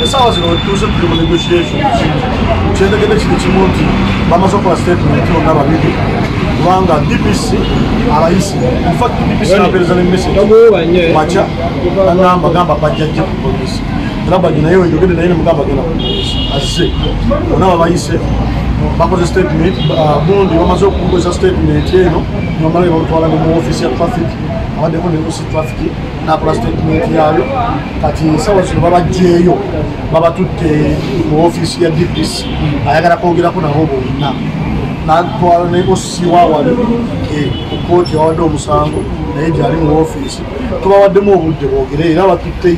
Essaawa zino wetutuuse tuli mu negotiations. Kyentegedde kiri kimu nti bamaze okukola statement bonna babiri, kubanga DPC abayise. In fact, DPC napeereza ne message makya, agamba gamba bajjajja ku poliisi, era Bajjo naye wejogedde naye nemugamba genda ku poliisi, azze. Bonna babayise, bakoze statement gundi, bamaze okukozesa statement eno, nomala bamutwala ne mu office ya traffic, abaddeko ne OC traffic nakola statement yaayo. Kati ensawo zino babajjeeyo, babatutte mu office ya DPC, ayagala kwogerako nabo bonna, natwala ne OC wawali ku kooti awadde omusango, naye gyali mu ofiisi. Tubawaddemu obudde boogere, era batutte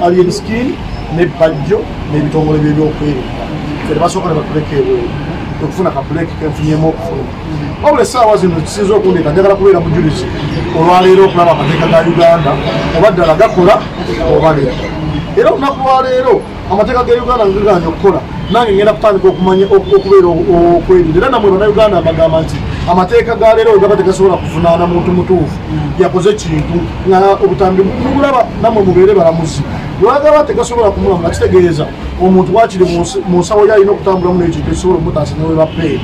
Alien Skin ne Bajjo n'ebitongole byebyokwerinda. Ffe tebasooka ne batuleka ebweru okufuna ka break kenfunyemu okufuluma. Wabula essaawa zino kisinza okundeeta, njagala kubeera mujulizi olwaleero okulaba amateeka ga Uganda oba ddala gakola oba nedda. Era olunaku lwaleero amateeka ga Uganda ngaganya okukola, nange ngenda kutandika okumanya okubeera okwerinda. Era namwe Bannayuganda mbagamba nti amateeka ga leero wegaba tegasobola kuvunaana muntu mutuufu yakoze kintu nga obutambi mubulaba, nammwe mubeere balamuzi. Lwagaba tegasobola kumulamula, kitegeeza omuntu wakiri mu nsawo ye alina okutambulamu n'ekintu ekisobola omutaasa newe bapeeri.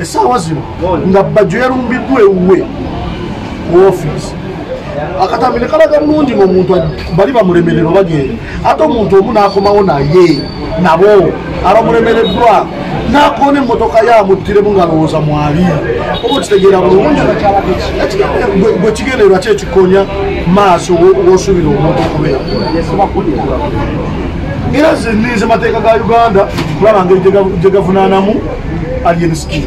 Essaawa zino nga Bajjo yalumbiddwa ewuwe ku ofiisi, akatambi ne kalaga bulungi ng'omuntu bali bamulemererwa bagenda, ate omuntu omu n'akomawo naye nabo abamulemereddwa n'akoona emmotoka ye amuttiremu ng'alowooza mwali. Oba okitegeera bulungi gwe kigendererwa ki ekikonya maaso w'osuubira omuntu okubeera? Era nze nninze mateeka ga Uganda kulaba ngeri gye gavunaanamu Alien Skin.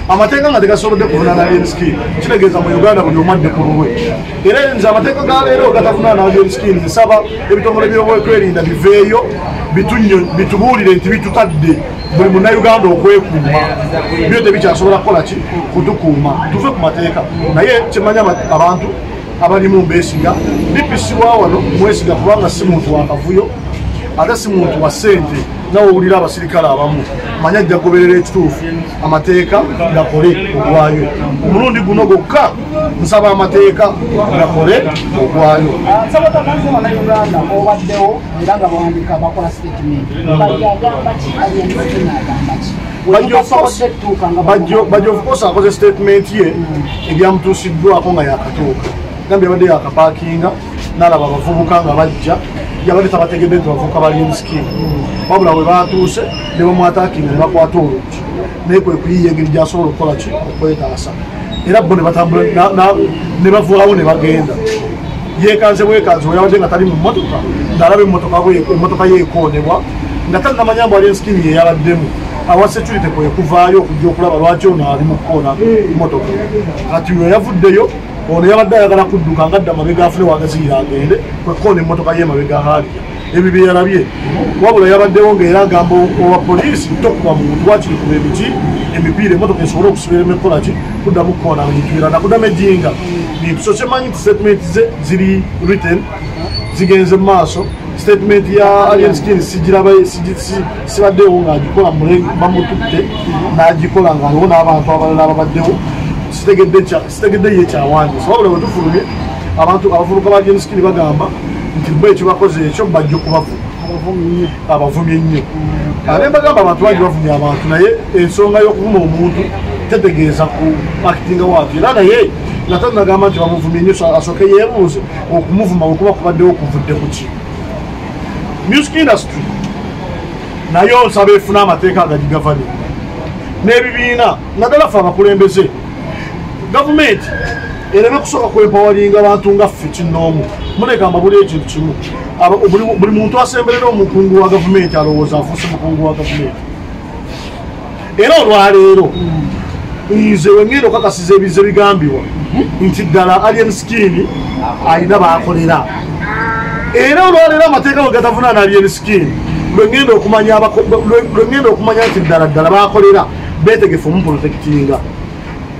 Amateeka nga tegasobodde kuvunaana Alien Skin, kitegeeza mu Uganda buli omu adde ku lulwe. Era nze amateeka ga leero gatavunaana Alien Skin, nsaba ebitongole by'obwekwerinda biveeyo bitubuulire nti bitutadde buli munnayuganda okwekuuma, byo tebikyasobola kukola ki kutukuuma, tuve ku mateeka. Naye kyemanya abantu abalimu mbeesiga. DPC wa wano mwesiga kubanga si muntu wa kavuyo, ate si muntu wa ssente. Nawe owulira abasirikale abamu, manya ajja kugoberera ekituufu, amateeka gakole ogwayo. Omulundi guno gwokka nsaba amateeka gakole ogwayo. Nsaba otangaze Bannayuganda obaddewo era nga bawandika bakola statement. Bajjo agamba ki? Alien Skin agamba ki? Bajjo of course akoze statement ye ebyamutuusiddwako nga yakatuuka. Gambye yabadde yakapaakinga n'alaba abavubuka nga bajja, yabadde tabategedde nti bavubuka ba Alien Skin, wabula bwe batuuse ne bamwataakinga ne bakwata oluggi, naye kwe kuyiiya engeri gy'asobola okukola ki okwetaasa, era bo ne batambula ne bavaawo ne bagenda. Yeekanze bwekanze we yabadde nga tali mu mmotoka, ng'alaba emmotoka ye ekoonebwa nga tannamanya mbu Alien Skin ye yabaddemu. Awa security kwe kuvaayo okujja okulaba lwaki ono ali mu kukoona mmotoka. Kati we yavuddeyo, ono yabadde ayagala kudduka nga adda mabega afune wagaziyira agende, kwe kukoona emmotoka ye mabega haaliya. Ebyo bye yalabye. Wabula yabaddewo ng'era agamba owa poliisi, tokuba muntu, wakiri kuba emiti emipiira emmotoka esobole okusibira emikola ki kuddamu kukoona bintu birala nakuddamu ejjinga bintu. So kyemanyi nti statement ze ziri written, zigenze mu maaso. Statement ya Alien Skin sigiraba, sibaddewo ng'agikola, bamututte n'agikola ng'aliwo n'abantu abalala ababaddewo. Sitegedde ye kyawandiisa. Wabula bwe tufulumye, abantu abavubuka ba Alien Skin bagamba nti bo ekibakoze ekyo bajja okubavuma, abavumye nnyo. Ate mbagamba abantu bangi bavumye abantu, naye ensonga y'okuvuma omuntu tetegeeza ku actinga waatu. Era naye nga tanagamba nti bamuvumye nnyo, asooke yeebuuze okumuvuma bwe kuba kubaddewo kuvudde ku ki. Music industry nayo nsaba efune amateeka agagigavaninga n'ebibiina, naddala ffe abakulembeze. Gavumenti ereme kusooka kwempawalinga abantu nga ffe kinnoomu. Muleka mbabuli ekintu kimu, buli muntu asemberera omukungu wa gavumenti alowooza afuuse mukungu wa gavumenti. Era olwaleero nze wengenda okakasiza ebize bigambibwa nti ddala Alien Skin alina baakolera. Era olwaleero amateeka bwe gatavunaana Alien Skin, lwengenda okumanya nti ddala ddala baakolera beetegefu omuprotectinga.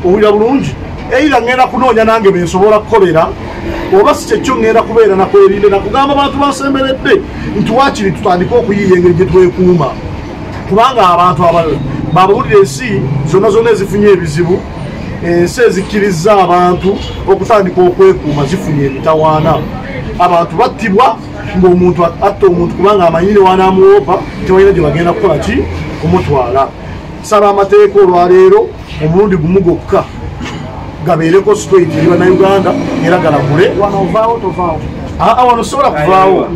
Owulira bulungi? Either ngenda kunoonya nange bensobola kukolera, oba si kyekyo ngenda kubeera nakwerinde nakugamba abantu bansemberedde nti waakiri tutandike okuyiiya engeri gye twekuuma, kubanga abantu abalala babawulira ensi zonna zonna ezifunye ebizibu, ensi ezikkiriza abantu okutandika okwekuuma zifunye emitawaana. Abantu battibwa ng'omuntu atta omuntu kubanga amanyire wanaamuwoopa tewalina gye bagenda kukola ki kumutwala. Saba amateeka olwaleero omulundi gumu gwokka gabeereko straight eri Bannayuganda era galagule. Wano ovaawo tovaawo? Aa, wano sobola kuvaawo.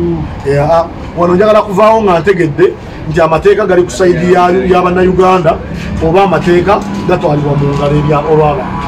Wano njagala kuvaawo nga ntegedde nti amateeka gali ku side ya Bannayuganda oba amateeka gatwalibwa mu ngalo olw'abantu.